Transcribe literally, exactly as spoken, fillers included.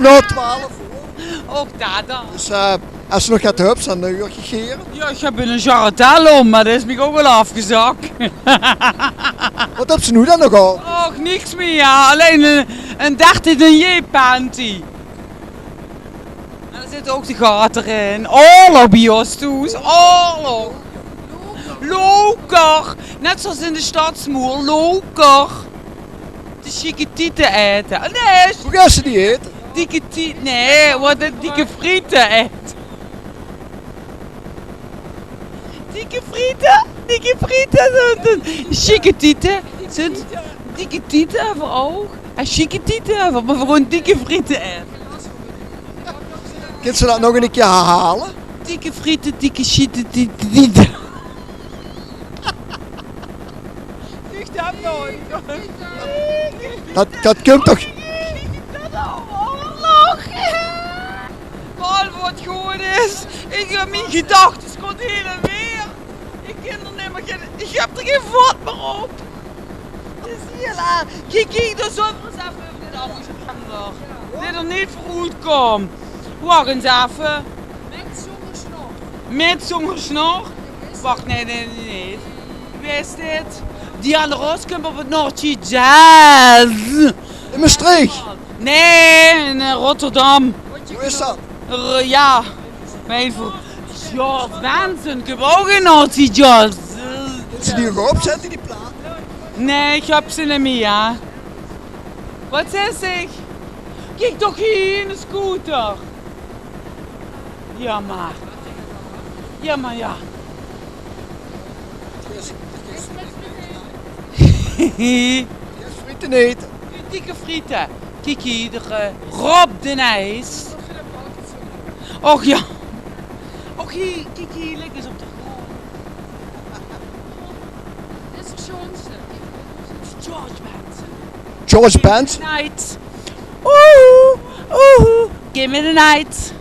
Nog twelf oor. Ouch dat dan. Dus eh, es se nog get höbs, dan eh, uur gegere. Jao, ich höb 'ne jarretel óm, mer dat is mich ouch al aafgezak. Waat höbs se noe dan nog al? Och, niks mieë. Jao, allein 'n, 'n dertig denier panty. En dao zitte ouch de gater in. Oorlog bie ós thoes. Oorlog. Loker. Net zoals in de stadsmoer. Loker. De sjieke tiete aete. Oh, nae. Wie gaon ze die aete? Dikke tiete. Nae, waat 'n dikke friete aete. Dikke friete. Dikke friete. Zo'n, zo'n sjieke tiete. Zo'n dikke tiete veur ouch. En sjieke tiete veur, mer veur gewoon dikke friete aete. Kins se dat nog 'ne kier herhaole? Dikke friete, dikke sjiete, dikke tiete. Ich höb nog. Dat, dat kump toch? Oorlog. Paul, waat good is. Ich höb mien gedachte, 't kump heen en weer. Ich kin d'r nimmer, ich höb d'r gein vat mieë op. Kiek, kiek, dao zólle v'r ins effe euver dit allemaol höbbe. Dit d'r neet veuroet kump. Wach ins effe. Mit zónger snor. Mit zónger snor? Wach, nae, nae, nae, nae. Wae is dit? Diana Ross kump op 't Noordsea Jazz. In Mestreech? Nae, in eh, Rotterdam. Wo is dat? R-, jao. Mien vrouw. George Benson kump ouch in Noordsea Jazz. Kins se die nog opzètte, die plaat? Nae, ich höb ze neet mieë, jao. Waat zaes se? Kiek toch hie, 'ne scooter. Jao, mer. Jao, mer jao. Friete neet. Dikke friete. Kiek hie, d'r eh, Rob de Nijs. Och jao. Och hie, kiek hie, ligke ze op de grond. Dit is de sjoonste. George Benson. George Benson? Night. Oeh, oeh, give me the night.